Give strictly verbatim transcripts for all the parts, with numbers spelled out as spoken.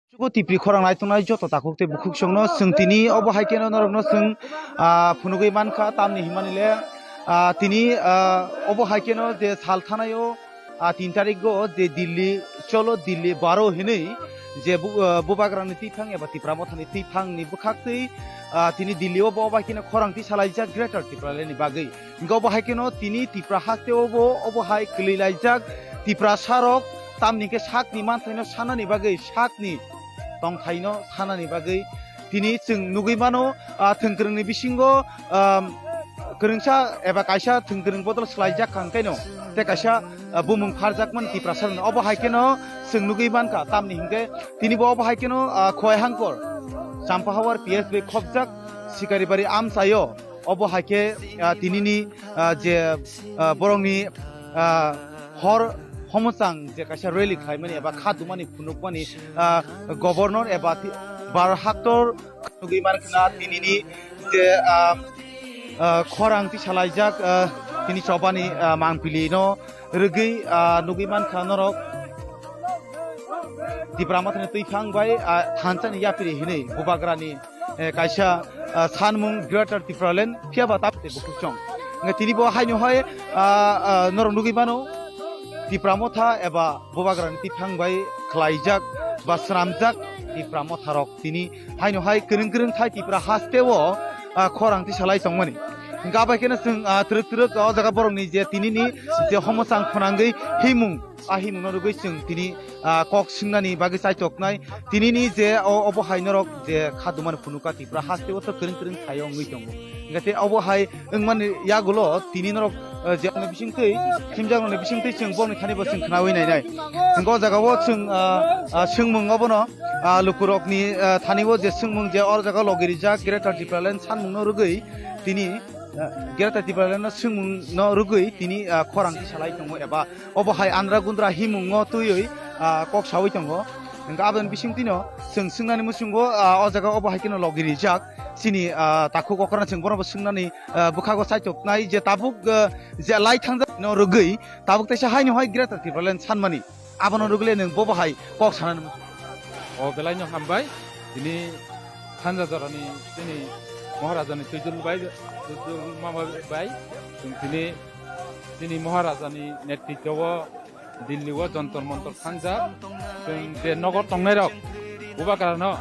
Chugo Tipri khorang naitongnai joto takhuk tei bukhuk songno chwng tini obo hai kheno norokno chwng, ah, phunugwi mankha, tamni himani le, ah, tini, ah, obo hai kheno je sal thanaio, ah, tin tarikgo je Delhi cholo, Delhi baro hinwi je bu-, ah, bubagrani twiphang eba Tipra mothani twiphangni bwkhaktwi, ah, tini Delhi o bo obo hai kheno khorang twi salaijak Greater Tipralandni bagwi. Hingke obo hai kheno tini Tipra haste obo, obo hai kwlwi laijak Tiprasa rok, tamni hingke sakni manthaino sanani bagwi, sakni tongthaino sanani bagwi tini chwng nugwi mano, ah, thwngkwrwngni bisingo, ah, kwrwngsa eba kaisa thwngkwrwng bodol swlaijak kha hwnkhe no, tei kaisa, ah, bumung pharjakmani Tiprasa rokno. Obo hai kheno chwng nugwi mankha, tamni hingke tini bo obo hai kheno, ah, Khowai Hangkor, Champahawar P S bai khopjak Sikaribari amchaio. Obo hai khe, ah, tinini, ah, je, ah, borokni, ah, hor homochang je kaisa rally khlaimani eba kha dumani phunukmani, ah, governor eba ti-, bar haktor nugwi mankha tinini je, ah, ah, khorang tisalaijak, ah, tini chobani, ah, mangpili no rwgwi, ah, nugwi mankha norok Tipra Mothani twiphang bai, ah, thansa ni yapri hinwi bubagrani eh, kaisa, ah, sanmung Greater Tipraland, phiya ba tabuk tei bukhuk chong. Hingke tini bo haino hai, ah, ah, norok nugwi mano, Tipra Motha eba bubagrani twiphang bai khlaijak ba swnamjak Tipra Motha rok tini haino hai kwrwng kwrwng thai Tipra haste o, ah, khorang tisalai tongmani. Hingke abai kheno chwng, ah, twrwk twrwk o jaga borokni je tinini je homochang khwnangwi himung, a himungno rwgwi chwng tini, ah, kok swngnani bagwi chaitoknai. Tinini je o, obo hai norok je kha dumani phunukha Tipra haste o to kwrwng kwrwng thaio wngwi tongo. Hingke tei obo hai wngmani yagulo tini norok, ah, je ani bisingtwi, simjaknani bisingtwi chwng boni thani bo chwng khnaui nainai. Hingke o jaga o chwng, ah, ah, swngmung obono, ah, lukurokni, ah, thani o je swngmung je o jaga logi rijak Greater Tipraland sanmungno rwgwi tini, ah, Greater Tipraland no swngmungno rwgwi tini, ah, khorang tisalai tongo eba obo hai andra gundra himungo twiwi, ah, kok saui tongo. Hingke aboni bisingtwino chwng swngnani muchungo, ah, o jaga obo hai kheno logi rijak chini, ah, takhuk okrano chwng bono bo swngnani, ah, bwkhago chaitoknai je tabuk, ah, je lai thangjak no rwgwi tabuk teisa haino hai Greater Tipraland sanmani abono rwgwi le nwng bobo hai kok sanani muchungo. O belaino hambai tini sanja jorani chini Maharajani twijul bai, twijul mama bai chwng tini chini Maharajani netritwo o Delhi o Jantar Mantar thangjak. Chwng je nogo tongnairok bubagrano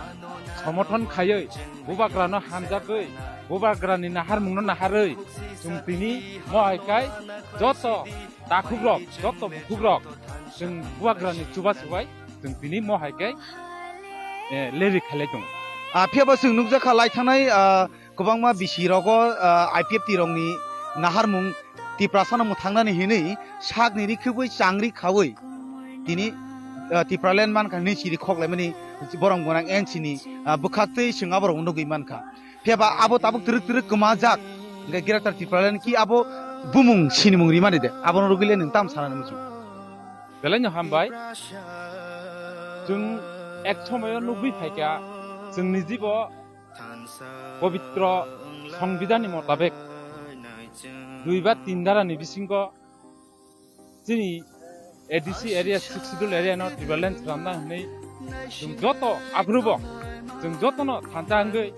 somorthon khaiwi, bubagrano hamjagwi, bubagrani naharmungno naharwi chwng tini mo hai kai joto takhukrok, joto bukhukrok chwng bubagrani chuba chubai chwng tini mo hai kai, eh, leri khailai tongo. Ah, phiya bo chwng nukjakha lai thangnai, ah, kwbangma bisi rogo, ah, I P F T rokni naharmung Tiprasano mwthangnani hinwi sakni rikhibwi changri khaui tini, ah, Tipraland mankha hinwi chiri khoklaimani borok gwnang N C ni, ah, bwkhaktwi chwng aborok nugwi mankha. Phiya ba abo tabuk twrwk twrwk kwmajak hingke Greater Tipraland ki abo bumung sinimung rimani de abono rwgwile nwng tam sanani muchung. Belaino hambai. Chwng ek somoyo nugwi phaikha chwngni jibo pobitro songbidanni motabek dui ba tin darani bisingo chini A D C area, Sixth Schedule area no Tipraland swnamna hinwi chwng joto aphuru bo chwng jotono thansa wngwi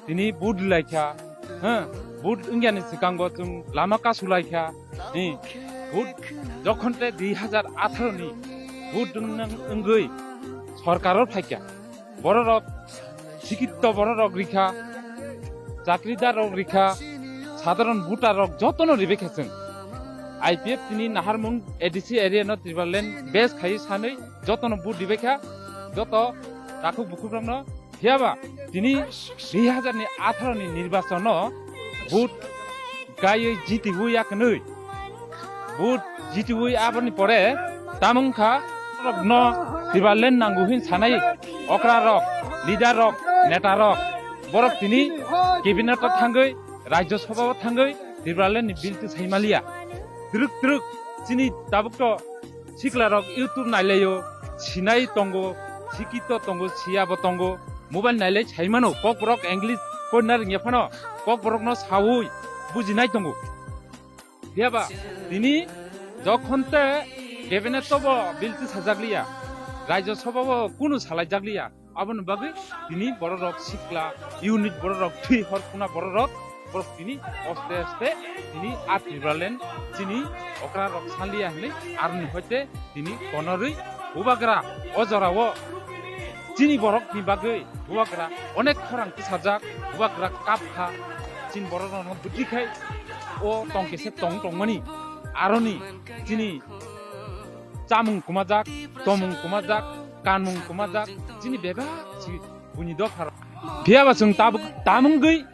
tini vote rwlaikha, ha, vote wngyani swkango chwng lama kasulaikha, hi, vote jokhon te dui hazar atharo ni vote wng-, wngwi sorkaro phaikha. Bororok sikitto bororok rikha, chakridar rok rikha, sadharon voter rok jotono ribekha chwng. I P F T ni naharmung A D C area no Tipraland base khai sanwi jotono vote ribekha, joto takhuk bukhuk rokno. Phiya ba tini dui hazar ni atharo ni nirbachon no vote gaiwi jitiwi yaknwi. Vote jitiwi aboni pore tamung kha rokno Tipraland nango hin sanai okra rok, leader rok, neta rok borok tini cabinet o thangwi Rajya Sabha o thangwi Tipraland ni bill twi sai maliya. Twrwk twrwk chini tabuk to sikla rok YouTube nailaio, sinai tongo, sikito tongo, siyabo tongo, mobile nailai sai mano, kokborok English porna rwngya phano kokborokno saui bujinai tongo. Phiya ba tini jokhon te cabinet o bo bill tisajak liya, Rajya Sabha o kunu salai jak liya, Aboni bagwi tini bororok sikla unit bororok thwi hor kuna bororok borok tini aste aste tini a Tipraland chini okra rok sanliya hinwi aroni hoite tini konorwi bubagra o jorao chini borokni bagwi bubagra onek khorang tisajak bubagra kapkha chini borokno bwtwi khai o tongkhe se tong tongmani aroni chini chamung kumajak, tomung kumajak, kanmung kumajak, chini bebak si buini dopha rok. Phiya ba chwng tabuk tamungwi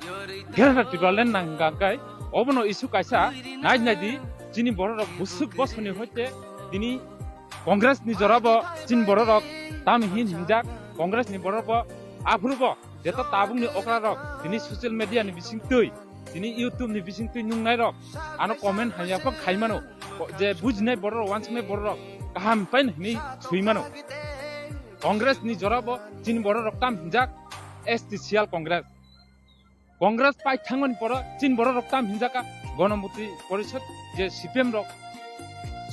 Greater Tipraland nang hwnkha khe obono issue kaisa nai nai di chini bororok busuk bosoni hoite tini Congress ni jorabo chini bororok tam hin hinjak Congress ni bororok bo aphuru bo jeto tabuk ni okra rok tini social media ni bising twi tini YouTube ni bising twi nungnai rok ano comment hanya phang khai mano. Ko-, je bujinai borok rok, wansuknai borok rok kaham paino hinwi swi mano. Congress ni jora bo chini borok rok tam hinjak S T C L Congress. Congress pai thangmani poro chini borok rok tam hinjaka Ganamukti Porishad je C P M rok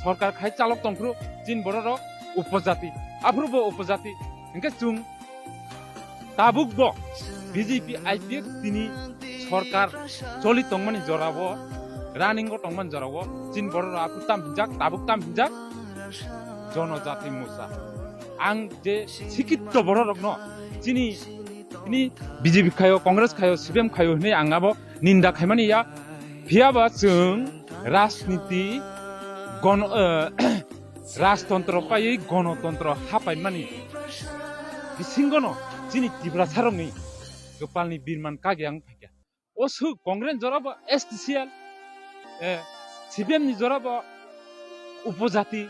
sorkar khai chalok tongphuru chini borok rok upojati. Aphuru bo upojati. Hinkhe chwng tabuk bo B J P I P F tini sorkar choli tongmani jorao, running o tongmani jorao, chini borok rok aphuru tam hinjak, tabuk tam hinjak, jonojati mocha. Ang je sikitto borok rokno chini, chini B J P khayo, Congress khayo, C P M khayo hinwi ang abo ninda khaimani ya. Phiya ba chwng rajniti gono, eh, rajtontro paiwi gonotontro hapaimani bisingono chini Tiprasarokni kwpalni birman kage ang phaikha. O swk Congress ni jora bo S T C L, eh, C P M ni jora bo upojati,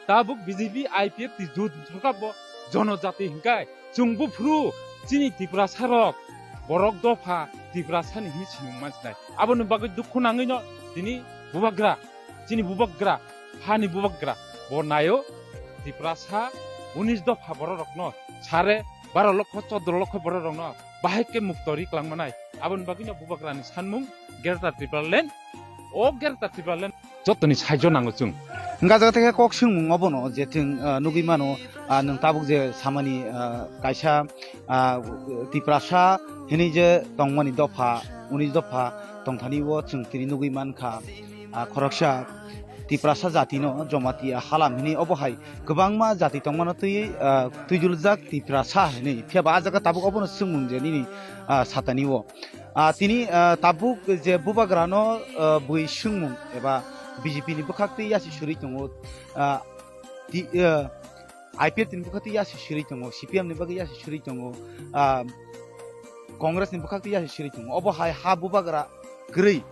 tabuk B J P I P F T jut sorkar bo jonojati hinkai chwng buphuru chini Tiprasarok borok dopha Tiprasani hinwi sinimung mansinai. Aboni bagwi dukhu nangwino tini bubagra, chini bubagra, hani bubagra bo naio Tiprasa unis dopha bororokno sare baro lokho chodro lokho bororokno bahai khe mukto ri kwlangmanai. Aboni bagwino bubagrani sanmung Greater Tipraland, o Greater Tipraland jotoni saijo nango chwng. Hingka jaga theke kok swngmung obono je chwng, ah, nugwi mano, ah, nwng tabuk je samani, ah, kaisa, ah, Tiprasa hinwi je tongmani dopha, unis dopha tongthani o chwng tini nugwi mankha, ah, khoroksa Tiprasa jatino Jamatia halam hinwi obo hai kwbangma jati tongmano twiwi, ah, twijuljak Tiprasa hinwi. Phiya ba ah jaga tabuk obono swngmung je nini, ah, satani o. Ah, tini, ah, tabuk je bubagrano, ah, bui swngmung eba B J P ni bwkhak twi yasi suri tongo, ah, ti-, ah, I P F T ni bwkhak twi yasi suri tongo, C P M ni bagwi yasi suri tongo, ah, Congress ni bwkhak twi yasi suri tongo. Obo hai ha bubagra kwrwi,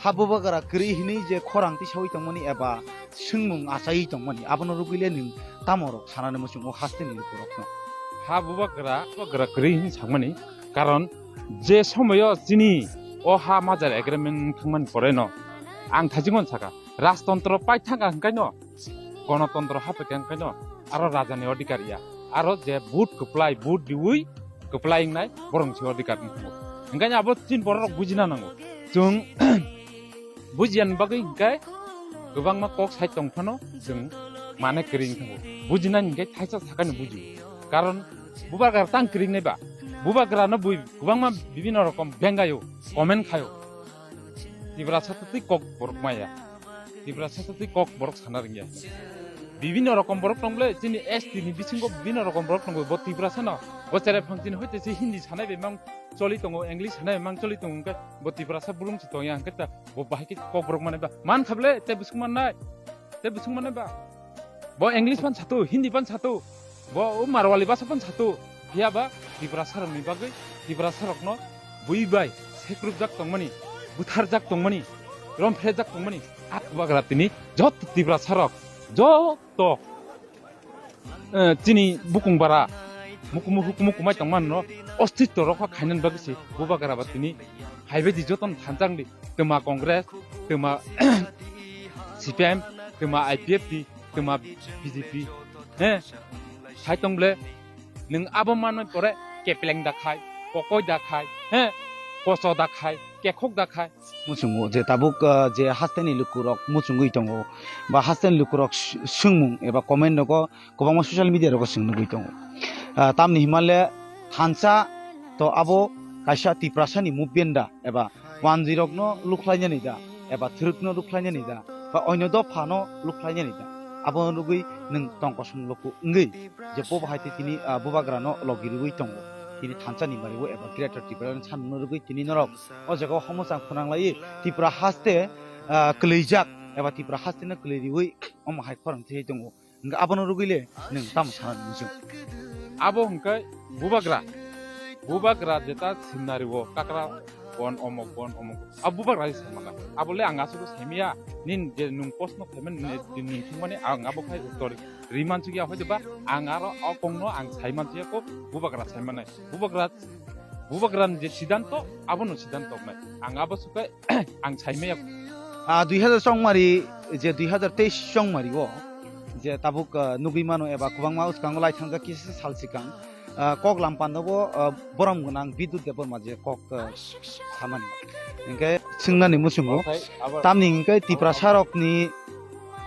ha bubagra kwrwi hinwi je khorang tisawi tongmani eba swngmung achaiwi tongmani, abono rwgwi le nwng tamo rok sanani muchungo hasteni lukurokno? Ha bubagra, bubagra kwrwi hinwi sakmani, karon je somoyo chini o ha major agreement thangmani poreno ang thajikmano saka, rajtontro paithaka hwnkhaino, gonotontro haphaikha hwnkhaino, aro rajani odhikar ya, aro je vote kwplai, vote riwi kwplai wngnai, borokni se odhikar wngkha. Hwnkhaino abo chini bororok bujina nango. Chwng bujiyani bagwi hwnkhe kwbangma kok sai tong phano chwng mane kwrwi wngkha. Bujinani hwnkhe thaisa sakani buji. Karon bubagra tang kwrwi wngnai ba, bubagrano bui kwbangma bibinno rokom bengayo, comment khayo. Tiprasa twi kok borok maya. Tiprasa twi kok borok sana rwngya. Bibinno rokom borok tong bole, chini S T ni bisingo bibinno rokom borok tongo. Bo Tiprasa no, bo cherai phang chini hoite se Hindi sanai bai mang choli tongo, English sanai bai mang choli tongo, hwnkhe bo Tiprasa burung se tongya, hwnkhe ta bo bahai khe kok borok manai ba. Man kha bole, tei bwswk mannai, tei bwswk mannai ba. Bo English pan sato, Hindi pan sato, bo o Marwali basa pan sato. Phiya ba Tiprasa rokni bagwi, Tiprasa rokno bui bai sekrupjak tongmani, butharjak tongmani, romphejak tongmani, a bubagra tini joto Tiprasa rok, joto, eh, chini bukung bara, mukumu hukumu kumai tongmani no ostitto rokha khainani bagwi se bubagra ba tini haibaidi jotono thansa wngdi, twma Congress, twma C P M, twma I P F T, twma B J P, he, sai tong bole, nwng abo manwi pore kepleng da khai, kokoi da khai, he, koso da khai, kekhok da khai. Muchungo je tabuk, ah, je hasteni lukurok muchungwi tongo, ba hasteni lukurok s-, swngmung eba comment rogo kwbangma social media rogo chwng nugwi tongo. Ah, tamni himale thansa to abo kaisa Tiprasani movement da, eba wanjwirokno lukhlainani da, eba thwrwkno lukhlainani da, ba onyo dophano lukhlainani da. Abo rwgwi nwng tongkosong luku wngwi je bo bahai tei tini, ah, bubagrano logi rwui tongo. Tini thansa ni bari o eba Greater Tipraland samungno rwgwi tini norok o jaga o homochang phwnang laiwi Tripura haste, ah, kwlwijak eba Tripura haste no kwlwi riwi omo hai khorang thwiwi tongo. Hwnkhe abono rwgwi le nwng tamo sana nung chwng? Abo hwnkhe bubagra. Bubagra jeta simnari o kakra bon omok, bon omok. Abo bubagra se mala. Abo le ang asuk saimaya. Nin je nung post no payment ne din nung thumani ang abo khai uttor riman chukya hoide ba ang aro o kong no ang saiman chukya ko bubagra saimanai. Bubagra, bubagra ni je siddhanto, abono siddhanto nai. Ang abo sukai ang saimaya. Ah, dui hazar chongmari, je dui hazar teis chongmari o, je tabuk, ah, nugwi mano eba kwbangma uskango lai thangjak kisa sal sikang, ah, kok lam pando bo, ah, borom gwnang Bidut Debbarma je kok, ah, samani. Hingke swngnani muchungo, tamni hingke Tiprasa rokni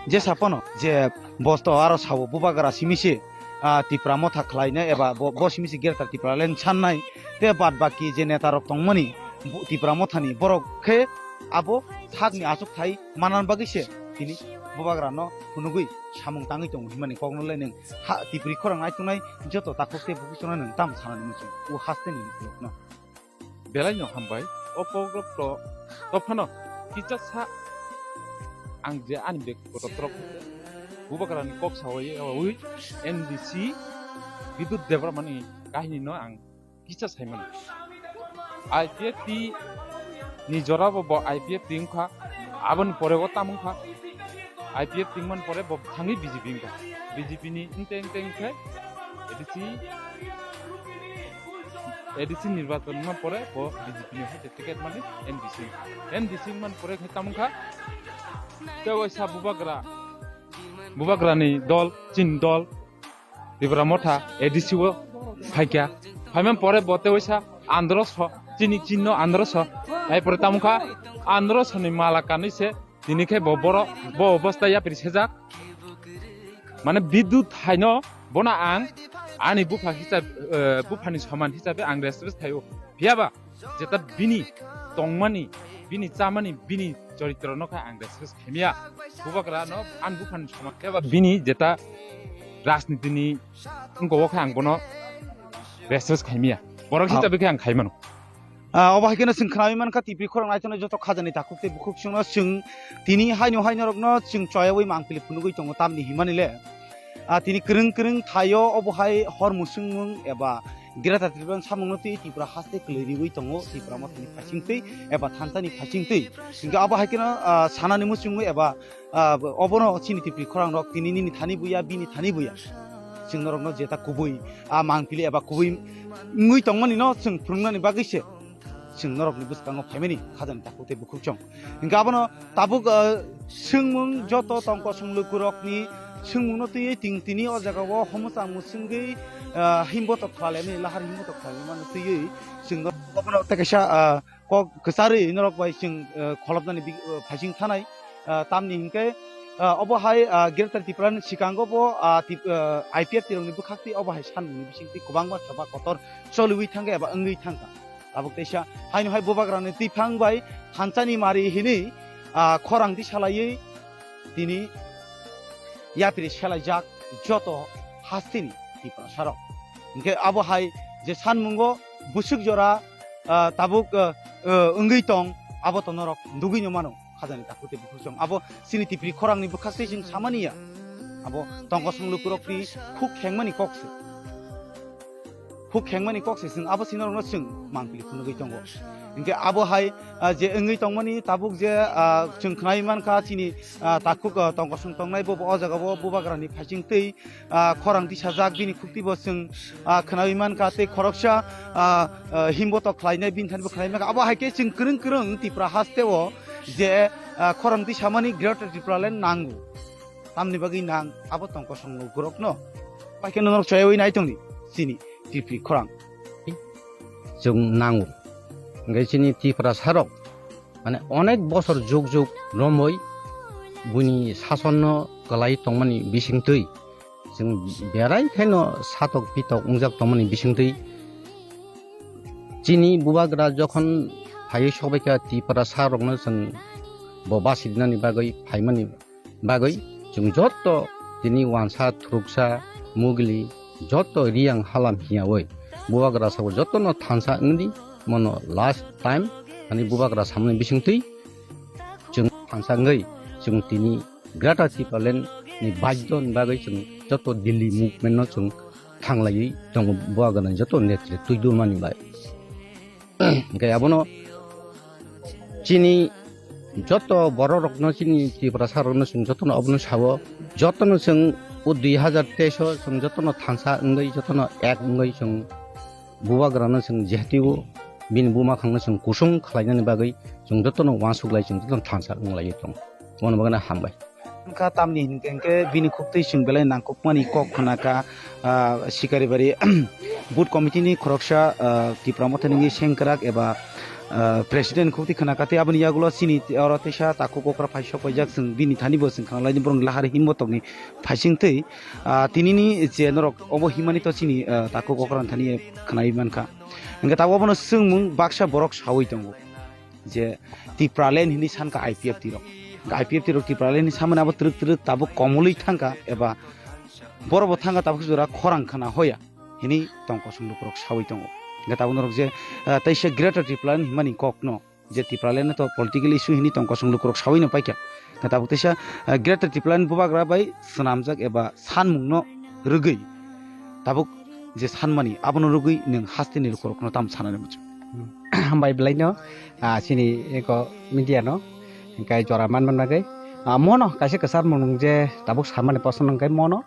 jesa pono je bosto aro sabo bubagra simi se, ah, Tipra motha khlainai eba bo, bo simi se Greater Tipraland sannai, te bad baki je neta rok tongmani bu-, Tipra mothani borok khe abo sakni achuk thai manan bagwi se tini bubagra no phunugwi samung tangwi tongo hinmani kokno le nwng ha Tipri khorang naitungnai joto takhuk tei bukhuk chwngno nwng tamo sanani muchung o haste ni borokno. Belai no hambai, o kok rok to, to phano kisa sa ang je ani bek kotor trok bubagra ni kok sawi, ui N D C Bidut Debbarma ni kahini no ang kisa saimano. I P F T ni jora bo, bo I P F T wngkha, aboni pore bo tam wngkha. I P F T wngmani pore bo thangwi B J P wngkha. B J P ni wngte wngte wngkhe A D C, A D C nirbachon wngmani pore bo B J P ni hai ticket mani N D C. N D C wngmani pore khe tam wngkha. Tei waisa bubagra, bubagra ni dol, chini dol, Tipra Motha A D C o phaikha. Phaimani pore bo tei waisa androso, chini chinno androso. Hai pore tamo kha androso ni mala kanwi se tini khe bo boro bo obostha yapri sejak. Mane Bidut haino bono ang ani bupha hisab, eh, buphani soman hisabe ang respect khaio. Phiyaba jeta bini tongmani, bini chamani, bini choritrono khe ang respect khaimya. Bubagra no ang buphani soman khe ba bini jeta rajnitini wngkha o khe ang bono respect khaimya. Borok hisabe khe ang khaimano. Ah, obo hai kheno chwng khnawi mankha, T V khorang naitongnai joto khajani takhuk tei bukhuk chwngno chwng tini haino hai norokno chwng choyawi mangpili phunugwi tongo tamni himani le. Ah, tini kwrwng kwrwng thaio obo hai hor musungmung eba Greater Tripura samungno twi Tripura haste kwlwi riwi tongo, Tripura mothani phaising twi eba thansa ni phaising twi. Hingke abo hai kheno, ah, sanani muchungo eba, ah, obono chini Tripuri khorang rok tini nini thani buya, bini thani buya. Chwng norokno jeta kubui, ah, mangpili eba kubui wngwi tongmani no chwng phwrwngnani bagwi se chwng norokni bwskango phaimani khajani takhuk tei bukhuk chwng. Hingke abono tabuk, ah, swngmung joto tongkosong lukurokni swngmungno twiwi ting tini o jagao homochang musungwi, ah, himbotok khlaimani, lahar himbotok khlaimani twiwi chwng abono tei kaisa, ah, kok kwcharwi norok bai chwng, ah, kholopnani bi-, ah, phaising thanai, ah, tamni hinkhe, ah, obo hai, ah, Greater Tripura ni swkango bo, ah, tip-, ah, I P F T rokni bwkhak twi obo hai sanmungni bisingtwi kwbangma sabha kotor choliwi thangkha eba wngwi thangkha. Tabuk teisa haino hai bubagrani twiphang bai thansani mari hinwi, ah, khorang tisalaiwi tini yapri selaijak joto hasteni Tiprasarok. Hinkhe abo hai je sanmungo bwswk jora, ah, tabuk, ah, ah, wngwi tong, abo to norok nugwino mano. Khajani takhuk tei bukhuk chwng. Abo chini Tipri khorangni bwkhak tei chwng samani ya. Abo tongkosong lukurokni khuk khengmani kok se. Khuk khengmani kok se chwng abo sinorokno chwng mangpili phunugwi tongo. Hinkhe abo hai, ah, je wngwi tongmani tabuk je, ah, chwng khwnai mankha chini, ah, takhuk, ah, tongkosong tongnai bo, bo o jagao bubagrani phaising twi ah, khorang tisajak bini khukti bo chwng, ah, khwnawi mankha tei khoroksa, ah, ah, himbotok khlainai bini thani bo khwnai mankha. Abo hai khe chwng kwrwng kwrwng Tipra haste o je, ah, khorang tisamani Greater Tipraland nango. Tamni bagwi nang abo tongkosong lukurokno. Pai khe norok choyawi nai tongdi chini Tripuri khorang. Chwng nango. Hingke chini Tiprasarok mane onek bosor juk juk romwi buini sasonno kwlai tongmani bisingtwi, chwng berai khaino satok pitok wngjak tongmani bisingtwi, Chini bubagra jokhon phaiwi sokbaikha Tiprasa rokno chwng bo basidinani bagwi phaimani bagwi chwng jotto tini wansa thuruksa mugli jotto riyang halam hiyawi bubagra sabo jottono thansa wngdi mono last time ani bubagra samani bisingtwi chwng thansa wngwi chwng tini Greater Tipraland ni baidon bagwi chwng jotto Delhi movement no chwng thanglaiwi tongo bubagra ni jotto netri twi dumani bai. Hingke abono chini joto borok rokno chini Tiprasa rokno chwng jotono abono sao jotono chwng o dui hazar teis o chwng jotono thansa wngwi jotono ek wngwi chwng bubagrano chwng jehatio bini buma khangno chwng kusung khlainani bagwi chwng jotono uansuk lai chwng jotono thansa wng lai tongo. Bono bagwi hambai. Wngkha tamni hinkhe, hinkhe bini khuktwi chwng belai nangkukmani kok khna kha, ah, Sikaribari booth committee ni khoroksa, ah, Tipra Mothani wngwi sengkrak eba, ah, president khuktwi khna kha. Tei aboni yagulo chini oro teisa takhuk okra phaisok paijak chwng bini thani bo chwng khna laini borok lahar himbo tongni phaising twi, ah, tinini je norok obo himani to chini, ah, takhuk okra thani khnawi mankha. Hingkhe tabuk obono chwngmung baksa borok sawi tongo. Je Tipraland hinwi sankha I P F T rok. I P F T rok Tipraland hinwi samani abo twrwk twrwk tabuk komolwi thangkha eba borok bo thangkha tabuk jora khorang khna hoya hinwi tong kosong lukurok sawi tongo. Hingkhe tabuk norok je, ah, teisa Greater Tipraland hinmani kokno je Tipraland to political issue hinwi tong kosong lukurok sawi no paikha. Hingkhe tabuk teisa, ah, Greater Tipraland bubagra bai swnamjak eba sanmungno rwgwi tabuk je sanmani abono rwgwi nwng hasteni lukurokno tamo sanani muchung? Hambai belai no, ah, chini eko media no, hingke jora man man bagwi, ah, mono kaisa kwchar mwnung je tabuk samani poson hingke mono,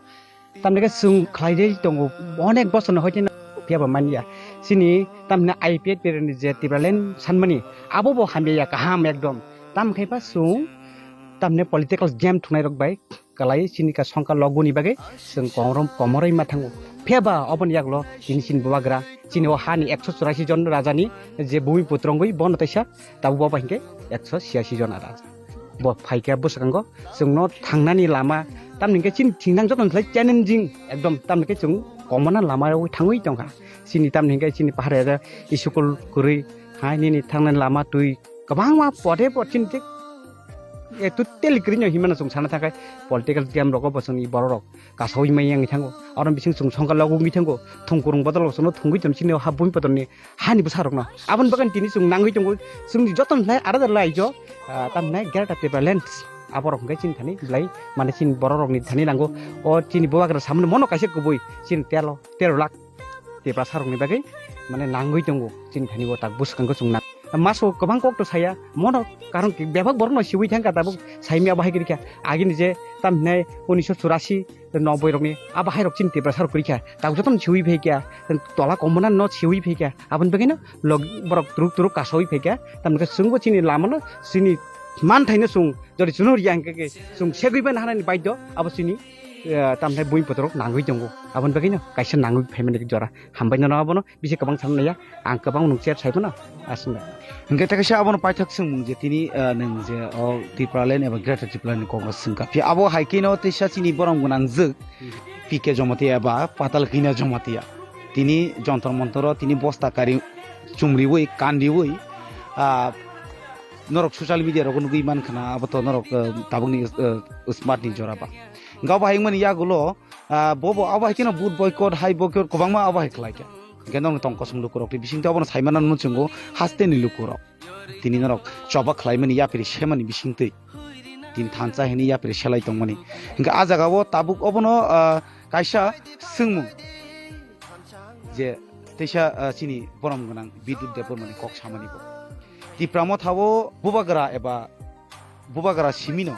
tamni khe chwng khlai de tongo, onek bosor no hoite no phiya ba manya. Chini tamni I P F T ni je Tipraland sanmani, abo bo hamya ya kaham ekdom. Tam khe ba chwng tamni political game thungnai rok bai, kalai chini ka songkha loguni bagwi chwng kongrom komoroi ma thango. Pheba oboni yagulo chini chini bubagra, chini o hani ekso churasi jon rajani je bhumi putrongwi bono teisa, tabuk boba hinkhe ekso chhiyasi jon raja. Bo phaikha bwskango chwngno thangnani lama, tamni hinkhe chini thingnang jotono khlai challenging ekdom, tamni hinkhe chwng komona lama rogwi thangwi tongkha. Chini tamni hinkhe chini pahar area school kwrwi, hai nini thangnani lama twi kwbangma pode po chini thik, e, totally kwrwino hinmano chwng sana thangkhe political game rogo bo chwngni borok rok kasaui mai wngwi thango. Oro bising chwng songkha logwi thango. Thung kurung bodol chwngno thungwi tong chini ha bumi bodolni hani bwsa rokno. Aboni bagwi tini chwng nangwi tongo. Chwngni joto hinai arada laijo, ah, tamhinai Greater Tipraland. Aborok hwnkhe chini thani belai mane chini borok rokni thani nango. O chini bubagra samani mono kaisa kubui chini telo, tero lakh. Tiprasa rokni bagwi mane nangwi tongo chini thani o tak bwskango chwng nang. Maso kwbang kok to saya, mono karon ki bebak borokno siwi thangkha tabuk saimya bahai kwrwikha. Agini je tamhinai unisho churasi noboi rokni a bahai rok chini Tiprasa rok kwrwikha. Tabuk jotono siwi phaikha, tola komona no siwi phaikha. Aboni bagwino log borok turuk turuk kasawi phaikha. Tamni khe chwngbo chini lamano chini manthaino chwng jodi chwng riya hwnkhe khe chwng segwi bai naharani baidyo abo chini, eh, tamhinai bui potorok nangwi tongo. Aboni bagwino kaisa nangwi phaimani jora. Hambai nono abono bisi kwbang sana naiya, ang kwbang nung chat sai phano aswk nai. Hingke ta kaisa abono paithak swngmung je tini, ah, nwng je o Tipraland eba Greater Tipraland ni kok no swngkha. Phiya abo hai khe no teisa chini borom gwnang jwk P K Jamatia eba Patal Kanya Jamatia. Tini Jontor Montor o tini bosta kari chumriwi, kanriwi, ah, norok social media rogo nugwi mankha na abo to norok, ah, tabukni, ah, smart ni jora ba. Hingke abo hai wngmani yagulo, ah, bobo abo hai kheno vote boycott, hai boycott kwbangma abo hai khlaikha. Hingke norokni tong kosong lukurokni bisingtwi abono saimano muchungo hasteni lukurok. Tini norok choba khlaimani yapri semani bisingtwi. Tini thansa hini yapri selai tongmani. Hingke ah jagao tabuk obono, ah, kaisa swngmung je teisa, ah, chini borom gwnang Bidyut Debbarmani kok samani bo. Tipra Motha o bubagra eba bubagra simino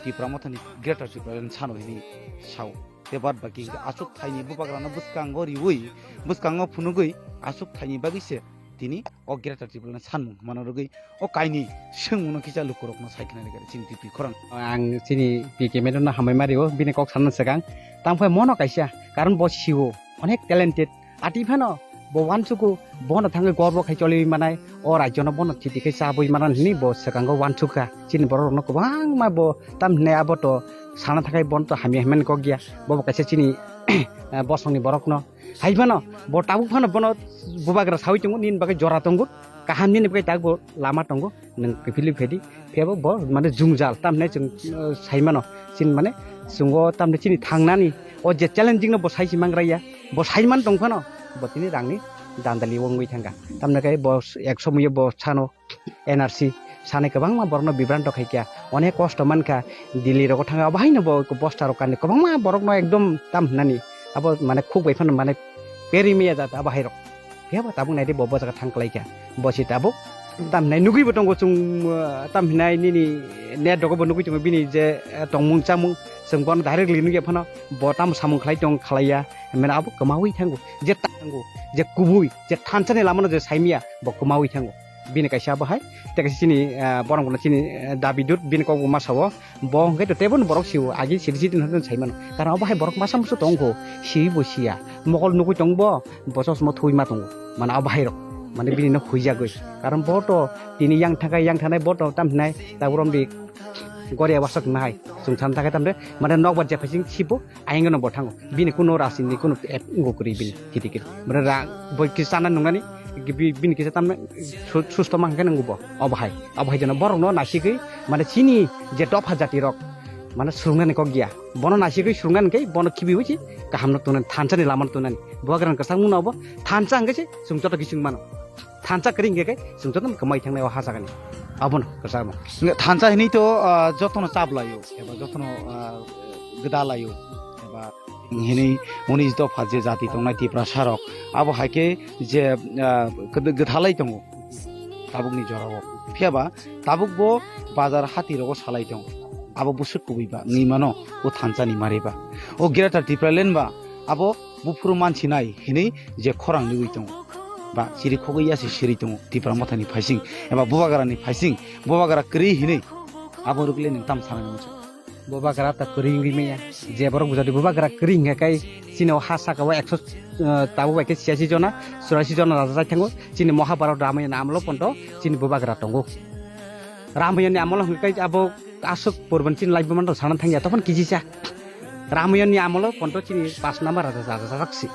Tipra Mothani Greater Tipraland sano hini sao. Te bad baki hingke aswk thaini bubagrano bwskango riwi, bwskango phunugwi aswk thaini bagwi se tini o Greater Tipraland sanmung hwnmano rwgwi o kaini swngmungno kisa lukurokno sai khna rwgwi chini twi twi khorang. Ang chini P K Menon no hambai ma rio, bini kok sana swkang. Tangphai mono kaisa, karon bo sio, onek talented. Ati phano bo uansugo, bono thangwi gorbo khai choliwi manai, o rajyono bono thiti khai chabwi manan hwnwi bo swkango uansukha. Chini borok rokno kwbangma bo tam hinai abo to sana thakai bono to hamya himani kok ya. Bobo kaisa chini eh, bosongni borokno. Hai phano bo tabuk phano bono bubagra sawi tongo, nini bagwi jora tongo, kaham nini bagwi tabuk bo lama tongo, nwng kiphilwi phaidi. Phiya bo, bo mane jwngjal, tamni chwng, eh, sai mano. Chini mane chwng o tamni chini thangnani o je challenging no bo sai si mangraya, bo sai man tong phano bo tini rangni dandali wngwi thangkha. Tamni khe bo ek somoyo bo sano N R C sanai kwbangma borokno bibranto khaikha, onek kosto mankha, Delhi rogo thangkha, abo haino bo bosta rok kanwi kwbangma borokno ekdom tam hwnani abo mane khuk bai phano mane peri miya jat abo hairok. Phiya bo tabuk naidi bo bo jaga thang kwlaikha, bo si tabuk tam hinai nugwi bo tongo chwng, uh, tam hinai nini net rogo bo nugwi tongo bini je, uh, tongmung chamung chwng bono directly nugya phano bo tamo samung khlai tong khlaiya, mane abo kwmawi thango je tango je kubui je thansa ni lama no je saimiya bo kwmawi thango. Bini kaisa abo hai, tei kaisa chini, ah, borok bono chini, ah, dabi dut, bini kok bo ma sao, bo hwnkhe to teibo borok sio, agi sidi sidi hwnwi sai mano. Karon abo hai borok masa musu tongkho, siwi bo siya, mokol nugwi tongbo, bo chosma thui ma tongo, mane abo hai rok, mane bini no huijagwi. Karon bo to tini yang thangkha, yang thanai bo to tam hinai, tabuk romdi goria wasok nahai, chwng san thangkha tamde, mane nokbar jephai sing sibo, ayang no bo thango. Bini kuno rajniti kuno app wngwi kwrwi bini kiti kiti. Mane ra-, bo kisa chana nungnani, bi-, bini kisa tamne su-, susto ma hwnkhe nangbo. Obo hai, obo hai jeno borokno naisigwi, mane chini je dopha jati rok, mane swrwngnani kok ya. Bono naisigwi swrwngnani khe bono khibiwi si kaham no tongnani, thansa ni lama no tongnani. Bubagra ni kwchangmung no obo thansa hwnkhe se chwng joto khe chwng mano. Thansa kwrwi hwnkhe khe chwng jotono kwmai thangnai o ha jagani. Abono kwchangma. Hwnkhe thansa hinwi to, ah, jotono chap laio, eba jotono, ah, gwda laio, eba hinwi unis dopha je jati tongnai Tiprasa rok, abo hai khe je, ah, gwd-, gwthalai tongo tabukni jorao. Phiya ba tabuk bo bazar hati rogo salai tongo. Abo bwswk kubui ba wngwi mano o thansa ni mari ba. O Greater Tipraland ba abo buphuru mansinai hinwi je khorang nugwi tongo, ba chiri khogwi ya se siri tongo Tipra Mothani phaising eba Bubagrani phaising, Bubagra kwrwi hinwi abo rwgwle nwng tam sana nangwi. Bubagra ta kwrwi wngwi manya, je borok bujadi Bubagra kwrwi hwnkhe kai chini o ha saka o ekso, eh, tabuk bai khe chiyasi jona, churasi jona raja chai thango, chini Mahabharat Ramayana amolo ponto chini Bubagra tongo. Ramayana amolo hwnkhe kai abo aswk purban chini life manto sana thangya, tophon kijisa. Ramayana ni amolo ponto chini pas number raja, raja, raja jaksi.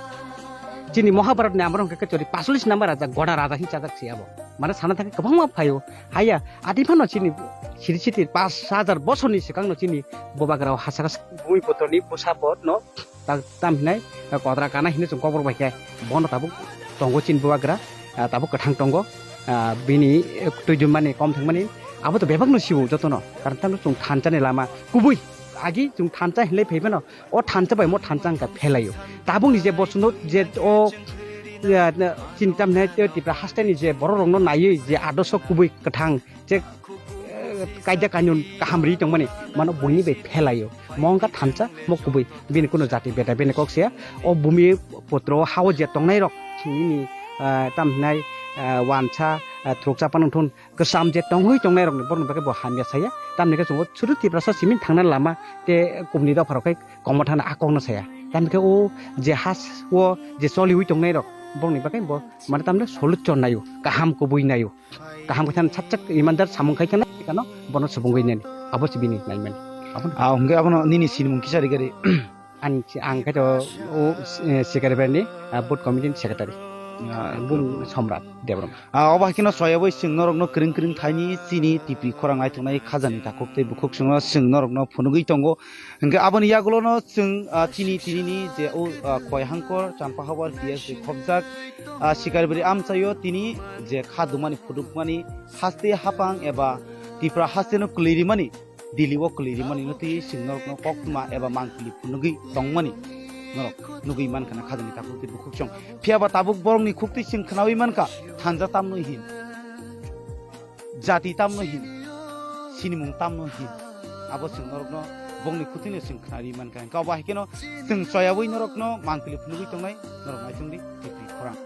Chini Mahabharat ni amolo hwnkhe chori pasolis number raja, goda raja hi chajak si abo. Mane sana thangkhe kwbangma phaio. Haya, ati phano chini siri siti pas hajar bosorni swkangno chini Bubagra o ha saka bumi putroni bwsa bo no ta-, tam hinai, eh, kodra kana hinwi chwng kobor bai khe bono tabuk tongo chini Bubagra, ah, tabuk kwthang tongo, ah, bini, eh, twi jumani kom thangmani abo to bebak no siwo jotono, karon tamo chwng thansa ni lama kubui agi chwng thansa hinlai phai mano, o thansa bai mo thansa wngkha phelaio. Tabukni je bosuno je o, eh, chini tam hinai Tipra haste ni je borok rokno naiwi je adoso kubui kwthang je, eh, kaida kanun kaham ri tongmani mano buini bai phelaio. Mo wngkha thansa, mo kubui, bini kuno jati beda bini kok siya. O bumi putro hao je tongnai rok nini, eh, tam hinai, eh, wansa, eh, thruksa panung thun kwcham je tongwi tongnai rokni borokni bagwi bo hamya saya. Tamni khe chwng o chwrwt Tiprasa simi thangna lama tei kubuni dopha rok khai kongma thangna a kokno saya. Tamni khe o je has o je choliwi tongnai rok borokni bagwi bo mane tamni solution naio, kaham kubui naio. Kaham khe thang sak sak imandar samung khai kheno, kheno bono subungwi nani. Abo se bini naimani. Abo. Ah, hwnkhe abono nini sinimung kisa ri gari. Ang, ang khe to o, eh, secretary ni, ah, booth committee ni secretary. Ah, bung Somrat Debbarma. Ah, obo hai kheno soyabwi chwng norokno kwrwng kwrwng thaini chini T P khorang naithoknai khajani takhuk tei bukhuk chwngno chwng norokno phunugwi tongo. Hwnkhe aboni yagulono chwng, ah, chini, tinini je o, ah, Koihangkor, Champahabar, P S khobjak, ah, Sikarbari amchaio tini je kha dumani phudukmani haste hapang eba Tipra hasteno kwlwi rimani, Delhi o kwlwi rimani no twi chwng norokno koktwma eba mangpili phunugwi tongmani norok nugwi mankha na khajani takhuk tei bukhuk chwng. Phiya ba tabuk borokni khuktwi chwng khnawi mankha, thansa tamno hin. Jati tamno hin, sinimung tamno hin, abo chwng norokno bongni khuktwino chwng khnari mankha. Hwnkhe abo hai kheno chwng choyaui norokno mangpili phunugwi tongnai, norok naithungdi, T P khorang.